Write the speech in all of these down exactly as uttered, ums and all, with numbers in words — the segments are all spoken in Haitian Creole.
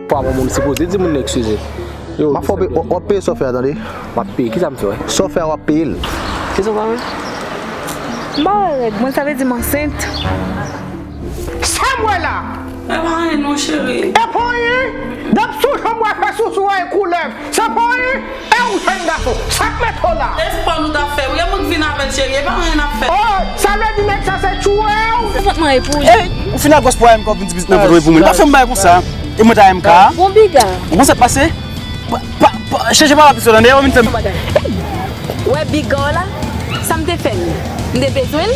Fwa bon, moun sipoze di moun nan eskize. Yo, m ap fè w peye, w ap peye sa w fè a, tande? W ap peye, kisa m fè, wè? Sa w fè a, w ap peye l. Kisa w fè, wè? M pa wè règ mwen, sa vle di m ansent. Sa m wè la? E pa anyen non, cheri. E pa anyen? Dòk sou janm wè fè sousou a e koulèv. Sa pa anyen? E ou jèn gason, sa k mete w la? E spò nou t ap fè wi, e moun k vin avè l, cheri, e pa anyen n ap fè. Oh, sa vle di nèg sa se tchwe w? Sa fòt mwen e pou ou. Ou fin a gòs pou M K, ou vin di pitit nan fòt mwen pou mwen. Pa fè m bagay konsa. E mwen ta M K. Bon, biga. Ou konn sa k pase? Pa, pa, pa, chèche pa pitit la, tande, ou vin fè m. Wè biga w la, sa m te fè l? M te bezwen l,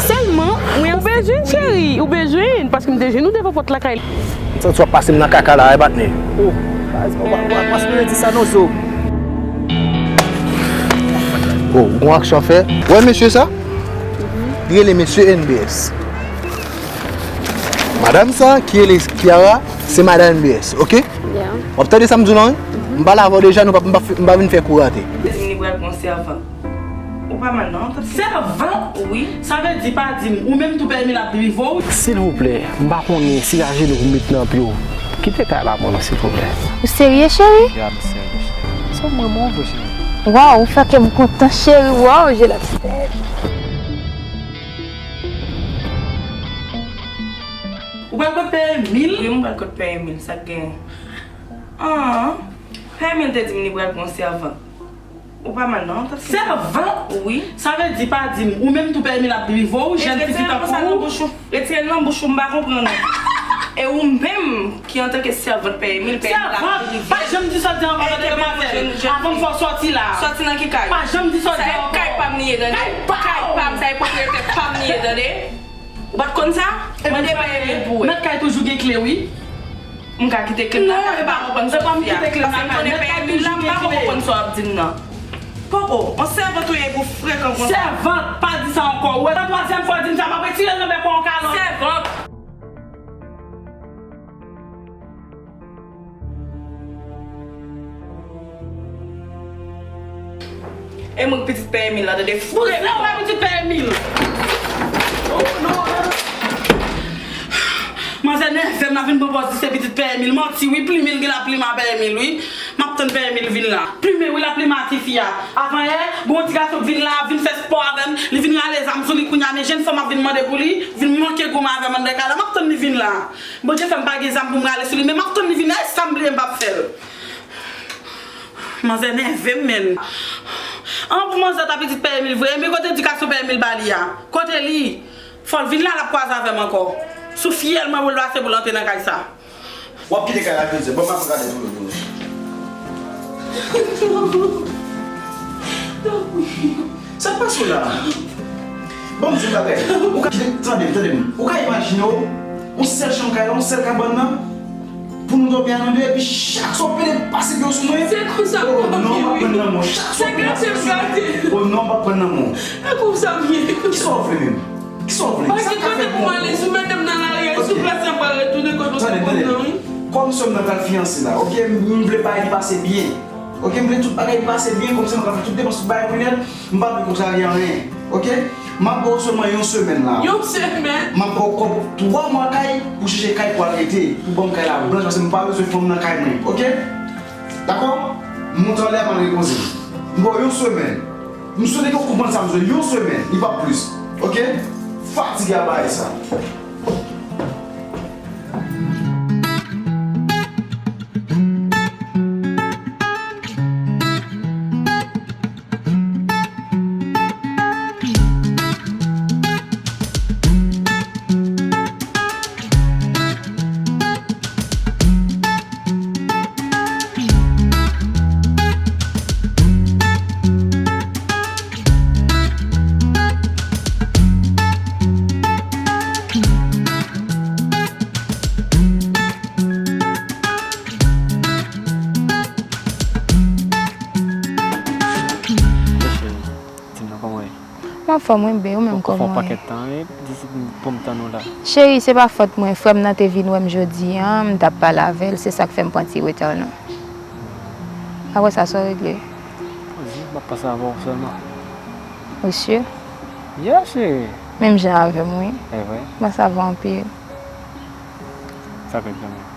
sèlman mwen. Ou bezwen l, cheri, ou bezwen l, paske m te jwenn ou devan pòt lakay li. M santi w ap pase m nan kaka la, e patnè. Oh, baz, pa, pa, pa, pa espere di sa non, zo. Oh, ou gon aksyon fè? Wè mesye sa? Li rele mesye N B S. Madanm sa, ki rele Kiara, se madanm N B S, oke? Yeah. W ap tande sa m di w lan, wi? M pale avè w deja, nou pa, m pa, m pa vin fè kou rate. Li pral pran sèvant. Ou pa mal non, tande. Sèvant? Wi. Sa vle di pa di m, ou menm tou pèmi l ap drive w? Silvouplè, m pa konnen si se jenou pou m met nan pye w. Kite kay la pou mwen, silvouplè. Ou serye, cheri? Ya, m serye, cheri. Se mwen, mwen, vre, cheri. Waw, ou fè kè m kontan, cheri. Waw, je la. Ou pral kot pèmi l? Wi, m pral kot pèmi l, sa k gen? Ah, pèmi l te di m li pral pran sèvant. Ou pa mal non, tande. Sèvant? Wi. Sa vle di pa di m, ou menm tou pèmi l ap drive w, jèn pitit tankou ou. Retire l nan bouch ou, m pa konprann ou. E ou menm ki antanke sèvant pèmi l, pèmi l ap drive. Sèvant? Pa janm di sa w di anvan, demwazèl. Avan m fè w sòti la. Sòti nan ki kay? Pa janm di sa w di anvan. Sa e kay pa m li ye, tande. Kay pa w! Kay pa m, sa e pwopriyete pa m li ye, tande. Ou pa t konn sa? Mande pèmi l pou wè. Nan kay toujou gen kle, wi. M ka kite kle m nan kay, m pa konprann sa w di a. Paske m konnen pèmi l la, m pa konprann sa w ap di m nan. Poko, on sèvant ou ye pou frekan konsa. Sèvant, pa di sa ankò. Ou wè, nan twazyèm fwa w di m sa, m ap retire l nan bèk ou an kalòt. Sèvant. E mwen k pitit pè Emil la, tande, fou. Ou se pa pitit pè Emil. Manzè nève m la, vin pran pòz di se pitit pè Emil. Manti wi, plimen l gen la plimen pè Emil wi. M ap tann pè Emil vin la. Plimen wi, la plimen tifi a. Avan yè, gon ti gason k vin la, vin fè spò avè m, li vin rale zam sou li kounya, men jèn fanm ap vin mande pou li, vin manke goumen avè m anndan kay la. M ap tann li vin la. Bondye fè m pa gen zam pou m rale sou li, men m ap tann li vin la, e sa m bliye m p ap fè l. Manzè nève m, menn. An pou manzè ta pitit pè Emil vre, men kote edikasyon pè Emil ba li a? Kote li? Fò l vin la, l ap kwaze avè m ankò. Sou fyèl mwen pou l pase pou l antre nan kay sa. W ap kite kay la, jodi a. Bon, m ap gade tou, tou. Sa k pase w la? Bon, m di w bagay. Ou ka kite, tande m, tande m. Ou ka imajine w, yon sèl chanm kay la, yon sèl kabann nan, pou nou dòmi a nou de, epi chak swa w pede pase pye w sou mwen. Se konsa m ye wi. Oh non, m ap pran nan men w. Chak swa w pede pase sou mwen. Oh non, m ap pran nan men w. Se konsa m ye. Kisa w vle menm? Kisa w vle? Sa k ka fèt pou mwen? Kote pou m ale? Si w mete m nan lari a, sou plas la, m pral retounen kote w te pran m nan wi. Kòm sè m nan pral fiyanse la, oke? M vle bagay li pase byen. Oke, m vle tout bagay pase byen, kòmsi m ka fè tout depans, tout bagay pou nèt, m pa vle kontrarye anyen. Oke? M ap ba w sèlman yon semèn la. Yon semèn? M ap ba w kòb twa mwa kay pou chèche kay pou al rete, pou ban m kay la blanch, paske m pa bezwen fanm nan kay mwen. Oke? Dakò? Monte anlè a, m al repoze m. M ba w yon semèn. M swete ke w konprann sa, m bezwen yon semèn, li p ap plis. Oke? Fatige a bagay sa. Di m non, kòman w ye? M anfòm wi, bebe, ou menm kòman w ye? Ou fè yon pakèt tan, e, di si pou m tann ou la. Cheri, se pa fòt mwen, frè m nan te vin wè m jodi a, m t ap pale avè l, se sa k fè m pran ti reta w lan. Apre sa, sa w regle? Di, m ap pase avè w sèlman. Ou si? Yeah, cheri. Menm jan avè m, wi. E vre? M pase avè w anpil. Sa k regle mwen?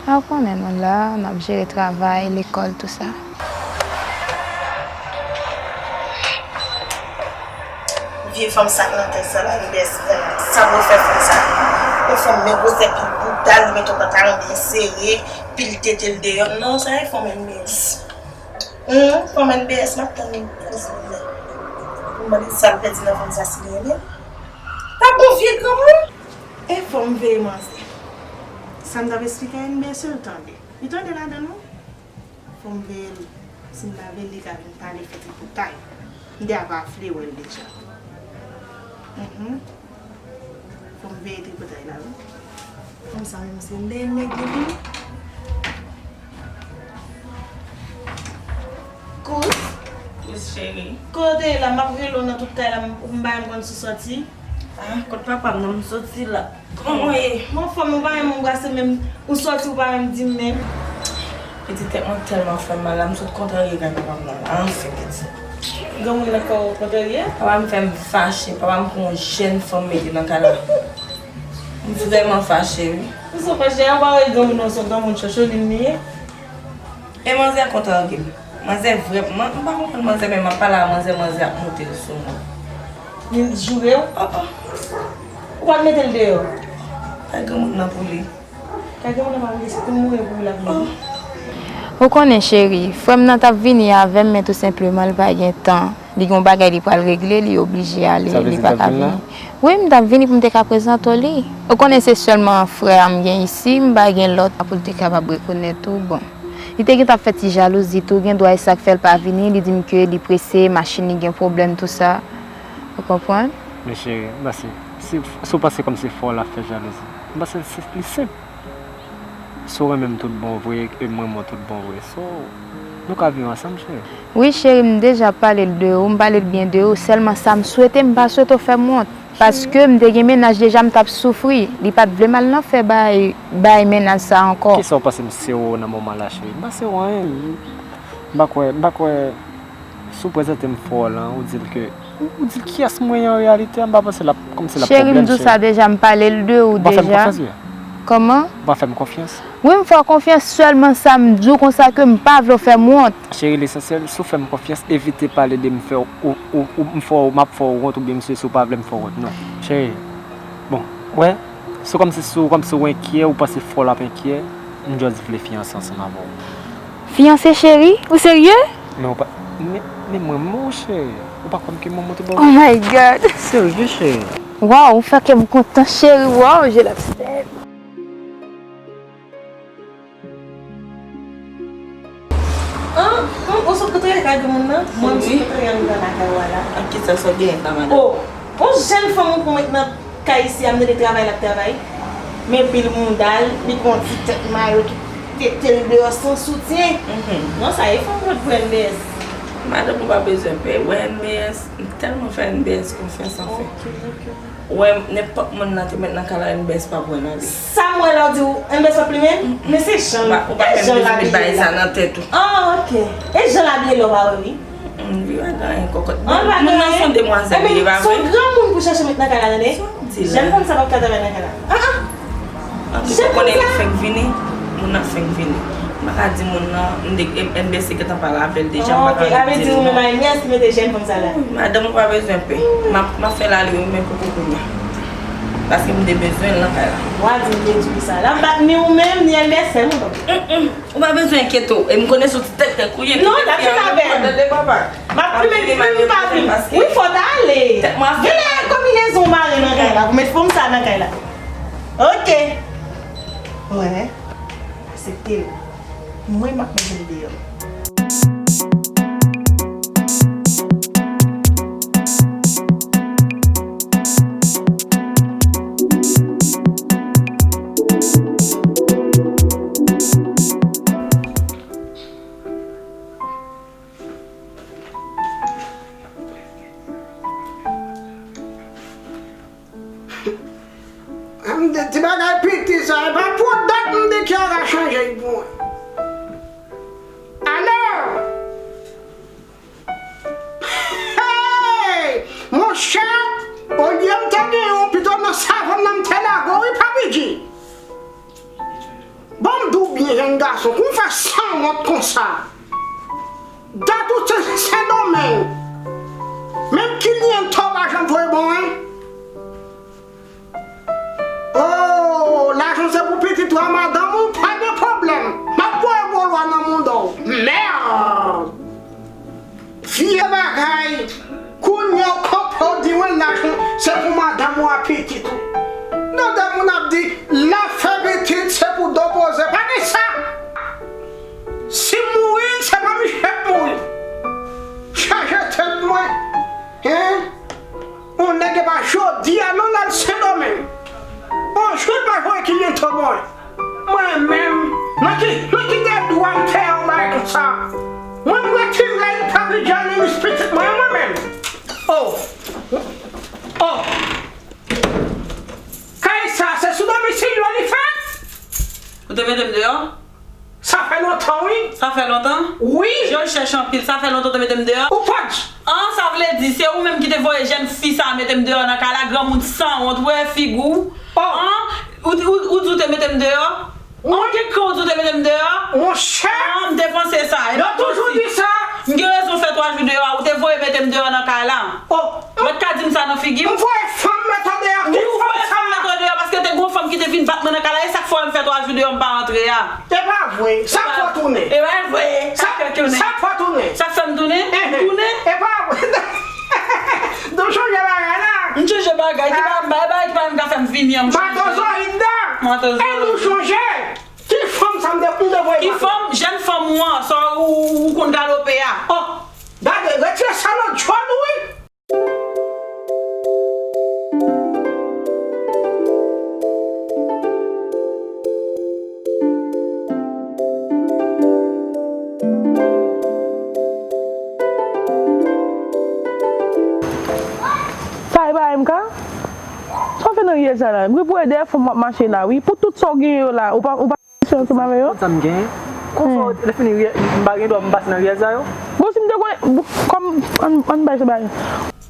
A, ou konnen nou la, n ap jere travay, lekòl, tout sa. Vye fanm sa k nan tèt sa la, M B S, sa pou fè fanm sa. Yon fanm men gwosè, pil bouda, li met yon pantalon byen sere, pil tete l deyò. Non, sa e fanm M B S. Hum, fanm M B S, m ap tann kouzin mwen. Pou m mande sa l pèdi nan fanm sa si li renmen l. Pa bon vye granmoun. E fò m veye manzè. Sa m t ap esplike a N B S, l tande. Li tande ladan l wi. Fò m veye l. Si m pa veye l, li ka vin pale fè tripoutay. M te ap afle wè l deja. Mhm. Fò m veye tripotay la wi. Fanm sa menm se nèg nèg li wi. Kous. Kous cheri. Kote la, m ap rele w nan tout kay la, m, m pa menm konn si w soti. Ah, kot papa m nan, m soti la. Kòman w ye? M anfòm, ou pa menm anbrase menm, ou soti, ou pa menm di m menm. Pitit, tèt mwen tèlman fè m mal la, m sot kontrarye kay papa m nan la, anfen pitit. Granmoun nan fè w kontrarye? Papa m fè m fache, papa m pran yon jèn fanm mete nan kay la. M vrèman fache wi. Ou sou fache, an pa wè granmoun nan se yon granmoun chocholin li ye? E manzè kontrarye m. Manzè vrèman, m pa konprann manzè, men m ap pale a manzè, manzè ap monte l sou mwen. Li joure w? Oh, oh. Ou pa t mete l deyò? Bay granmoun nan pou li. Kay granmoun nan pa vle, se pou mouri pou l ap vini. Ou konnen cheri, frè m nan t ap vini avè m, men tou senpleman li pa gen tan. Li gen yon bagay li pral regle, li oblije ale, li pa ka vini. Wi, m t ap vini pou m te ka prezante w li. Ou konnen se sèlman frè a m gen isi, m pa gen lòt pou l te kapab rekonèt ou. Bon, li te gentan ap fè ti jalouzi tou, gen dwa e sa k fè l pa vini, li di m ke li prese, machin li gen pwoblèm, tou sa. Ou konprann? Men cheri, m panse, si, si w panse kòmsi frè w la ap fè jalouzi, m panse se, li senp. Si w renmen m tout bon vre, e m renmen w tout bon vre. So, nou ka viv ansanm, cheri. Wi, cheri, m deja pale l de ou, m pale l byen de ou, sèlman sa m swete, m pa swete w fè m wont. Paske m te gen mennaj deja, m t ap soufri. Li pa t vle m al nan fè bay, bay mennaj sa ankò. Kisa w panse m sere w nan moman la, cheri? M pa sere w anyen. M pa kwè, m pa kwè. Si w prezante m frè w lan, ou di l ke, ou, ou di l kiyès mwen ye an reyalite a, m pa panse l ap, kòmsi l ap pwoblèm, cheri. Cheri, m di w sa deja, m pale l de ou deja. Ou pa fè m konfyans vre? Kòman? Ou pa fè m konfyans? Wi, m fè w konfyans, sèlman sa m di w konsa ke m pa vle w fè m wont. Cheri, lesansyèl, si w fè m konfyans, evite pale de m fè w, ou, ou, ou, m fè w, m ap fè w wont oubyen m sere, si w pa vle m fè w wont, non. Cheri, bon, wè, se kòmsi, se kòmsi w enkyè, ou panse frè w la ap enkyè, m just vle fiyanse ansanm avè w. Fiyanse, cheri? Ou serye? Men ou pa, men, men mwen, mon cheri, ou pa konn ki moman te ba w. Oh my God! Serye, cheri. Waw, ou fè kè m kontan, cheri. Waw, je l'aime tellement. Ah, ah, ou sot kontre kay granmoun nan? Mwen, m sot kontre anndan lakay ou a la. Ak kisa sa w genyen la, madanm? Oh, yon jèn fanm ou pran met nan kay isi a, m tande travay l ap travay. Men pil mouda l, li pran ti tèt mayo, tout tete l deyò san soutyen. Mhm. Non, sa e fanm wont vre, M B S. Madanm, ou pa bezwen pè. Wè M B S, m tèlman fè M B S konfyans, anfen. Ok, ok. Wè, nenpòt moun nan te met nan kay la, M B S p ap wè nan li. Sa m wè la, w di w, M B S p ap plimen? Mm-mm. Men se jan, e jan l abiye la. Ou pa menm bezwen met bagay sa nan tèt ou. Ah, ok. E jan l abiye la, w pa wè, wi. Mm, li pa gen anyen kòkòt. An, li pa gen anyen. Moun nan se yon demwazèl li ye, pa vre? Ebyen, se yon granmoun pou chache met nan kay la, tande. Sa w di la? Jèn fanm sa p ap ka travay nan kay la. Ah, ah. Anpil moun konnen li fenk vini, moun nan fenk vini. M pa ka di moun nan, m de, M B S te gentan pale avè l deja, m pa ka di l non. Ah, ok, sa vle di ou menm a M B S ki mete jèn fanm sa la? Wi, madanm, ou pa bezwen pè. M ap, m ap fè l ale wi, men poko kounye a. Paske m te bezwen l nan kay la. W a di m te di w sa. L ap bat ni ou menm, ni M B S fè moun. Mm, mm. Ou pa bezwen enkyete w. E m konnen se yon ti tèktèk ou ye. Non, tèt fè avè m. Tande papa. M ap plimen, plimen, m pa plimen. Wi, fò w ta ale. Genlè konbinezon w mare nan kay la. Pou met fanm sa nan kay la. Ok. Wè. Aksepte l. Mwen, m ap mete l deyò. M di ti bagay piti sa, e pa twòp dat m di Kiara chanje l pou mwen. Alo! Hey! Monchè, olye m te gen yon pito nan savon nan m te lage w wi, Papi G. Bon, m di w kont konsa. Dat ou se Sendomeng. Menm kilyen to pa janm voye bon, en. Oh, lajan se pou pitit ou a madanm ou, pa gen pwoblèm. M ap voye gwo lwa nan mouda w. Merde! Vye bagay! Kounye a w kanpe w di mwen lajan se pou madanm ou a pitit ou. Gade moun ap di, l ap fè pitit se pou do poze. Pa gen sa! Si m mouri, se pa misye k mouri. Chaje tèt mwen. Hein? On nèg epa jodi a non l al Sendomeng. On jou l pa voye kilyen to mwen. Mwen menm, nan ki, nan ki dwa m fè yon bagay konsa? Mwen m retire l, Papi Johnny, mis pitit mwen, mwen menm. Oh! Oh! Kay sa, se sou domisil yo li fèt? Ou te mete m deyò? Sa fè lontan, wi. Sa fè lontan? Wi. Je w chèch anpil. Sa fè lontan ou te mete m deyò? Ou pa t. An, sa vle di, se ou menm ki te voye jèn fi sa a mete m deyò nan kay la, granmoun sanwont, ou wè figi w? Oh. An, ou, ou, ou di w te mete m deyò? An, ou gen kran ou di w te mete m deyò? Monchè! An, m te panse sa. Yo toujou di sa. M gen rezon fè twa jou deyò a, ou te voye mete m deyò nan kay la. Oh. Mwen ka di m sa nan figi m? M voye fanm mete w deyò. Wi, ou voye fanm mete w deyò paske te gon fanm ki te vin bat mwen nan kay la. E sa k fè w wè m fè twa jou deyò m pa antre a? E pa vre. Sa k fè w tounen? E pa vre. Sa k fè w tounen? Sa k fè w tounen? Sa k fè m tounen? M tounen? E pa vre. Don chanje bagay la. M chanje bagay. Ki pa, bagay, bagay ki pa menm ka fè m vini an, m chanje. Matozoyid la. Matozoyid. E nou chanje. Ki fanm sa m te, m te voye bat? Ki fanm? Jèn fanm ou an, sa ou, ou konn galope a. Oh, gade, retire sa nan djòl ou, wi. Sa e pa M K? Sa w fè nan riyèl sa la? M gen pou wè dèyè fanm w ap mache la, wi. Pou tout sa w genyen yo la, ou pa, ou pa Sè ansanm avè yo? Konn sa m gen. Konsa, lè fini, m pa gen dwa m pase nan riyèl sa yo? Bon, si m te konnen, bon, kòm, ann, ann bay se bagay.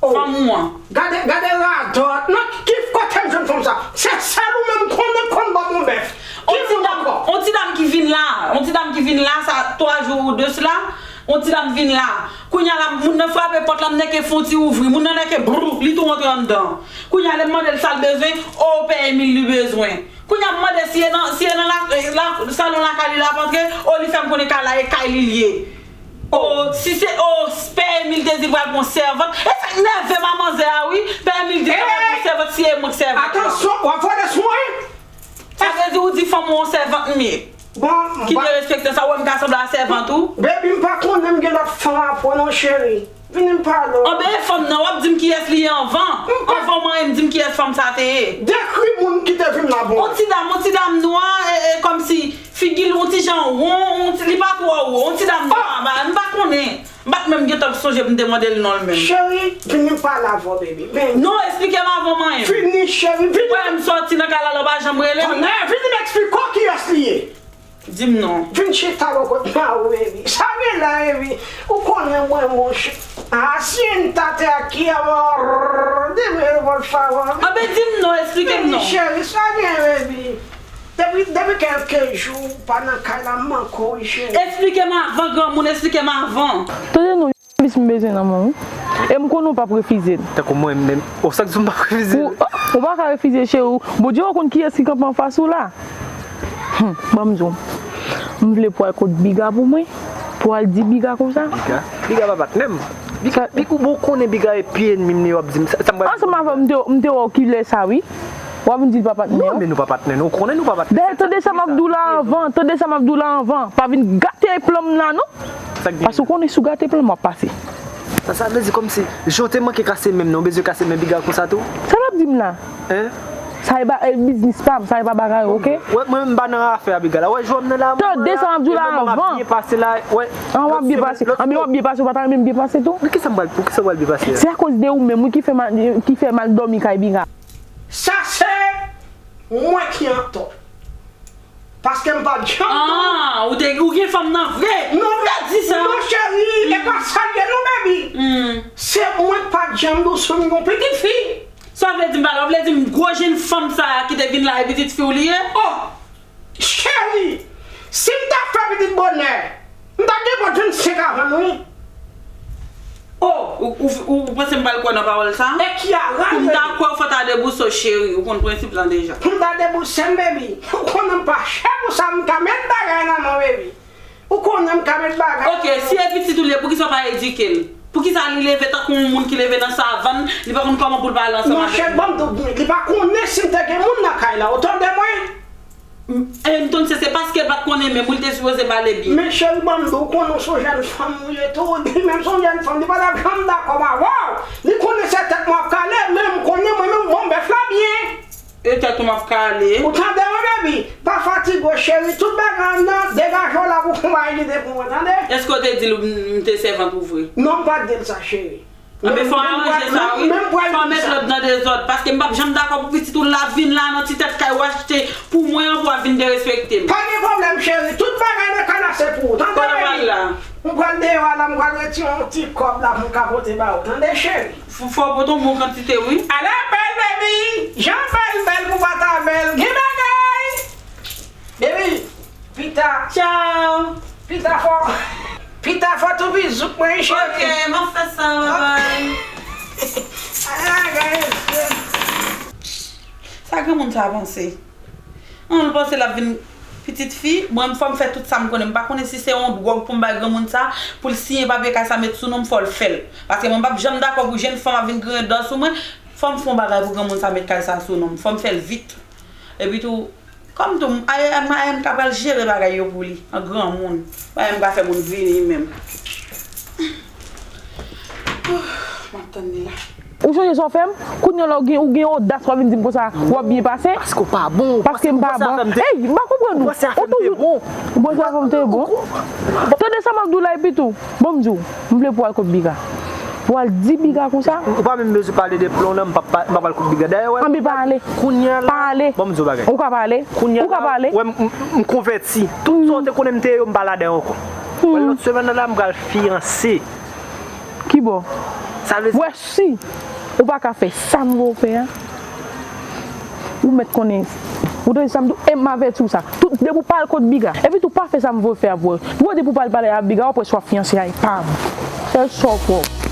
Fanm ou an. Gade, gade radòt. Nan ki kote m jwenn fanm sa? Se sèl ou menm konnen konn ban m yon bèf. Ki fanm ankò? On ti dam ki vin la, on ti dam ki vin la, sa, twa jou de sila, on ti dam vin la. Kounye a la, moun nan frape pòt la, m nèke fè on ti ouvri. Moun nan nèke brou, li tou rantre anndan. Kounye a, lè m mande l sa l bezwen, o, pè Emil li bezwen. Kounye a m mande si e nan, si e nan la, la, salon lakay li l ap antre, o li fè m konnen kay la e kay li l ye. O, si se, o, pè Emil te di l pral pran sèvant. E sa k nève m a manzè a wi, pè Emil di l pral pran sèvant si e mwen k sèvant lan. Atansyon, w ap vole sou mwen? Sa vle di ou di fanm ou yon sèvant m ye? Bon, ki derespektan sa, ou wè m ka sanble a sèvant ou? Baby, m pa konnen m gen lòt fanm apre non cheri. Vini m pale w. Anben e fanm nan, w ap di m kiyès li ye anvan. Anvan w manyen m, di m kiyès fanm sa te ye. Dekri moun ki te vin la pou mwen. On ti dam, on ti dam nwa, e, e, kòmsi figi l on ti jan won, on ti, li pa twò wo, on ti dam nwa, ba, m pa konnen. M pa t menm gentan sonje pou m te mande l non l menm. Cheri, vini m pale avè w, baby. Men. Non, eksplike m avan w manyen m. Vini, cheri, vini. Ou wè m sòti nan kay la, la w pa janm rele m. Tonnè, vini m eksplike w kiyès li ye. Di m non. Vin chita bò kot mari w, baby. Sa gen la, baby. Ou konnen mwen, monchè. Asiéntate aquí, amor. Dime, por favor. Anben, di m non, eksplike m non. Baby, cheri, sa gen, baby. Depi, depi kèlke jou, ou pa nan kay la, m manke w, wi, cheri. Eksplike m avan, granmoun, eksplike m avan. Tande non, sèvis m bezwen nan men w. E m konnen w p ap refize l. Tankou mwen menm. O, sa k di w m p ap refize l? Ou, ou pa ka refize, cheri. Bondye ou konn kiyès ki kanpe anfas ou la. Hum, ban m di w. M vle pou w al kot Biga pou mwen. Pou w al di Biga konsa. Biga? Biga pa patnè m. Biga, Biga, ou bon konnen Biga e pi ènmi m li w ap di m sa, sa m pral. Ansanm avè w, m te, m te wè w kilè sa, wi. W ap vin di l pa patnè w. Non, men nou pa patnè, non. Ou konnen nou pa patnè. Dayè, tande sa m ap di w la anvan, tande sa m ap di w la anvan. Pa vin gate plan m la, non. Paske ou konnen si w gate plan m, w ap pase. Sa, sa vle di kòmsi, jan w te manke kase men m nan, ou bezwen kase men Biga konsa tou? Sa l ap di m la? Hein? Sa e ba, e biznis pa m, sa e pa bagay ou, oke? Wè, mwen, m pa nan afè a Biga la. Wè, jwè m nan la, mwen la. Tande sa m ap di w la anvan. E mwen m ap byen pase la, wè. An, w ap byen pase. An, men w ap byen pase, ou pa ta renmen m byen pase tou? Men kisa m pral, poukisa w pral byen pase a? Se akoz de ou menm, wi, ki fè mal, ki fè mal dòmi kay Biga. Sa se mwen ki antò. Paske m pa t janm. Ah, ou te, ou gen fanm nan vre. Non, pa di sa. Non, cheri, e pa sa l ye non, baby. Hmm. Se mwen k pa t janm dous pou m gon pitit fi. Sa w vle di m pa la, w vle di m gwo jenn fanm sa a ki te vin la e pitit fi w li ye? Oh, cheri, si m ta fè pitit bonè, Ap gen pòt vennsenk avan nou, wi. Oh! Ou, ou, ou, ou panse m pral kwè nan pawòl sa? E Kiara, pou m ta kwè, fò ta debouse w, cheri. Ou konn prensip lan deja. Pou m ta debouse m, baby. Ou konnen m pa chè pou sa, m ka met bagay nan men w, baby. Ou konnen m ka met bagay. Ok, si e pitit ou li ye, poukisa w pa edike l? Poukisa li leve tankou yon moun ki leve nan savann, li pa konn kòman pou l pale ansanm avèk moun? Monchè, ban m di w byen, li pa konnen si m te gen moun nan kay la, ou tande mwen? M, e, m tande se, se paske l pa t konnen menm, wi, li te sipoze pale byen. Men cheri, ban m di w, ou konnen w se yon jèn fanm ou ye tou, li menm se yon jèn fanm, li pa t ap janm dakò avè w. Li konnen se tèt mwen ap kale, men m konnen mwen menm m bon bèf la byen. E tèt ou m ap kale. Ou tande mwen, baby? Pa fatige w, cheri. Tout bagay anndan, degaje w la pou fon bagay ki te pou mwen, tande? Èske w te di l m, m te sèvant ou vre? Non, m pa t di l sa, cheri. Anben, fò w aranje sa, wi. Fò w met lòd nan dezòd, paske m p ap janm dakò pou pitit ou la vin la nan ti tèt kay ou achte pou mwen an pou w ap vin derespekte m. Pa gen pwoblèm, cheri. Tout bagay nan kay la se pou ou, tande, baby? Kote w pral la? M pral deyò a la, m pral retire yon ti kòb la pou m ka pote ba ou, tande, cheri? Fò, fò w pote yon bon kantite, wi. Ale bèl, baby! Jan bèl, bèl pou pa ta bèl. Gen bagay! Baby, pita. Tchao. Pita fò. Pita fò tou bizou mwen, cheri. Ok, m ap fè sa, bye bye. Ale bagay, mesye. Sa granmoun sa panse? An, l panse l ap vin pitit fi, mwen fò m fè tout sa m konnen. M pa konnen si se yon dwòg pou m bay granmoun sa, pou l siyen papye kay sa met sou non m, fò l fè l. Paske mwen p ap janm dakò pou jèn fanm ap vin griyen dan sou mwen. Fò m fè yon bagay pou granmoun sa met kay sa sou non m. Fò m fè l vit. Epi tou, kòm tou, Ayan, Ayan ka pral jere bagay yo pou li, an granmoun. Ayan ka fè moun vini menm. M ap tann li la. Ou sonje sa w fè m? Kounye a la ou gen, ou gen odas w ap vin di m konsa w ap byen pase? Paske w pa bon. Paske m pa bon. Ey, m pa konprann ou. Ou toujou, ou panse afè m te bon? Tande sa m ap di w la epi tou. Bon, m di w, m vle pou w al kot Biga. Pou w al di Biga konsa. Ou pa menm bezwen pale de plon nan, m pa, pa, m pa pral kot Biga. Dayè, wè. Anben, pa ale. Kounye a la. Pa ale. Bon, m di w bagay. Ou ka pale. Kounye a la, ou ka pale. Wè, m, m, m konvèti. Tout sa w te konnen m te ye yo, m pa ladan yo ankò. Wè, lòt semèn nan la, m pral fiyanse. Kibò? Sa vle di. Wè, si ou pa ka fè sa m vle w fè a, ou mèt konnen. Ou tande sa m di w? E m avèti w sa. Tout, depi w pa al kot Biga. Epi tou pa fè sa m vle w fè a pou ou. Ou di pou w pa al pale ak Biga, w ap wè si w ap fiyanse a, e pa m. Sèl sa w fè w.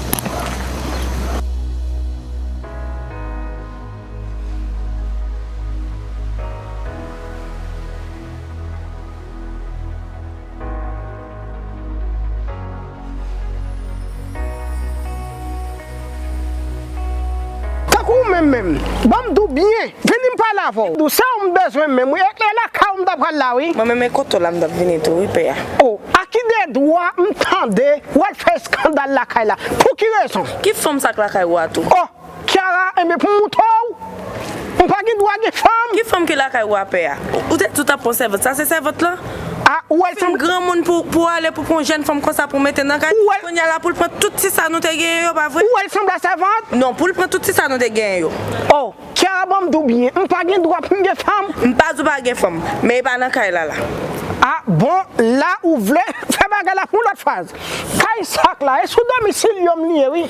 Tankou ou menm menm, ban m di w byen, vini m pale avè w. Di w se ou m bezwen menm, wi, e, e lakay ou m ta pral la, wi. Mwen menm e kote w la m t ap vini tou, wi, pè a. O, a ki de dwa m tande w al fè eskandal lakay la? Pou ki rezon? Ki fanm sa k lakay ou a tou? O, Kiara, enben pou m moute w, m pa gen dwa gen fanm. Ki fanm ki lakay ou a, pè a? Ou te di w t ap pran sèvant, sa se sèvant lan? A, ou wè l sanble. Fin granmoun pou, pou ale pou pran yon jèn fanm konsa pou mete nan kay. Ou wè l. Kounye a la pou l pran tout ti sa nou te genyen yo, pa vre? Ou wè l sanble a sèvant? Non, pou l pran tout ti sa nou te genyen yo. O, Kiara, ban m di w byen, m pa gen dwa pou m gen fanm. M pa di w pa gen fanm, men e pa nan kay la la. A, bon, la ou vle fè bagay la pou lòt faz. Kay sa k la, e sou domisil yo m li ye, wi.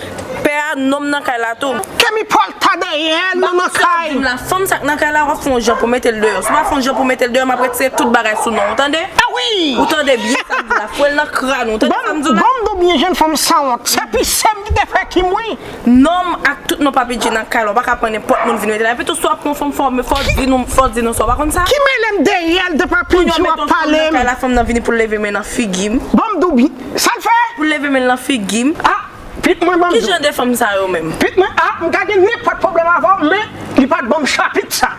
Pè a, nonm nan kay la tou. Ke mi pòl ta dèyè l nan kay. Sa w di m la, fanm sa k nan kay la, w ap fè yon jan pou mete l deyò. Si w pa fè yon jan pou mete l deyò, m ap retire tout bagay sou non w, ou tande? A wi! Ou tande byen sa m di la, fwe l nan kràn ou, ou tande sa m di w la? Ban m di w byen, jèn fanm sanwont, se pise m ki te fè Kim, wi. Non m ak tout non Papi G nan kay la, ou pa ka pran nenpòt moun vin mete la. Epi tou, si w ap pran fanm, fò w, fò w di nou, fò w di nou sa, ou pa konn sa? Ki mele m dèyè l de Papi G w ap pale m? Kounye a w mete yon fanm nan kay la, fanm nan vini pou l leve men nan figi m. Ban m di w byen, sa l fè? Pou l leve men l nan figi m. A, pit mwen, ban m di w. Ki jan de fanm sa yo menm? Pit mwen, a, m ka gen nenpòt pwoblèm avè w, men li pa t ban m chapit sa.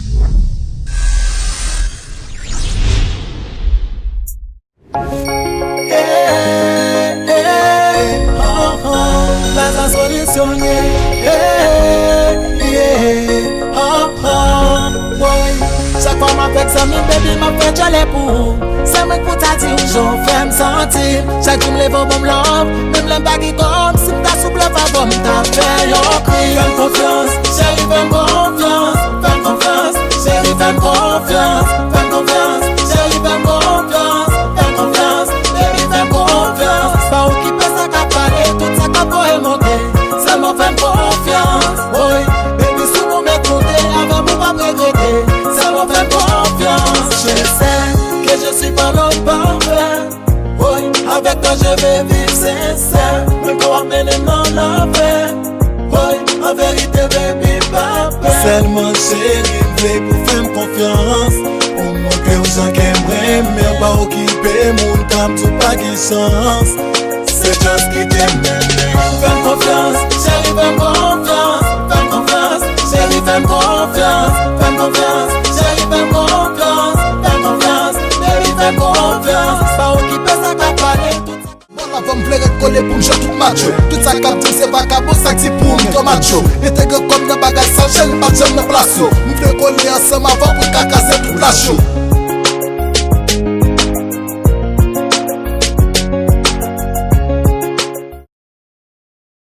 Eh, eh, oh, oh, la sa solisyon ye. Eh, yeah, oh, oh, woy. Chak fwa m avèk zanmi m, baby, m ap fè djòlè pou ou. Se mwen k pou ta di w jan w fè m santi. Chak jou m leve w ban m love, menm lè m pa gen kòb, si m ta sou bluff avè w, m ta fè yon krim. Fè m konfyans, cheri, fè m konfyans. Fè m konfyans, cheri, fè m konfyans. Fè m konfyans, cheri, fè m konfyans. Fè m konfyans, baby, fè m konfyans. Pa okipe sa k ap pale, tout sa k ap voye monte. Sèlman fè m konfyans. Woy, baby, si w pwomèt monte, avè m ou p ap regrete. Sèlman fè m konfyans. Je sais que je suis pas l'homme parfait. Woy, Avec toi je vais vivre sincère. Menm kan w ap mennen m nan lapè. Woy, an verite baby pa pè. Sèlman cheri m vle pou fè m konfyans. Pou m montre w jan ke m renmen w, pa okipe moun k ap di w pa gen chans. Se just kite m mennen w. Fè m konfyans, cheri fè m konfyans. Fè m konfyans, cheri fè m konfyans. Fè m konfyans, cheri fè m konfyans. Fè m konfyans, baby fè m konfyans. Pa okipe sa k ap pale, tout sa. Bon, avan m vle ret kole pou m jwe tout match yo. Tout sa k ap di m se vakabon, sa k di pou m tro macho. Entegre kò m nan bagay sa, cheri pa janm nan plas yo. M vle kole ansanm avan pou n ka kraze tout lach yo.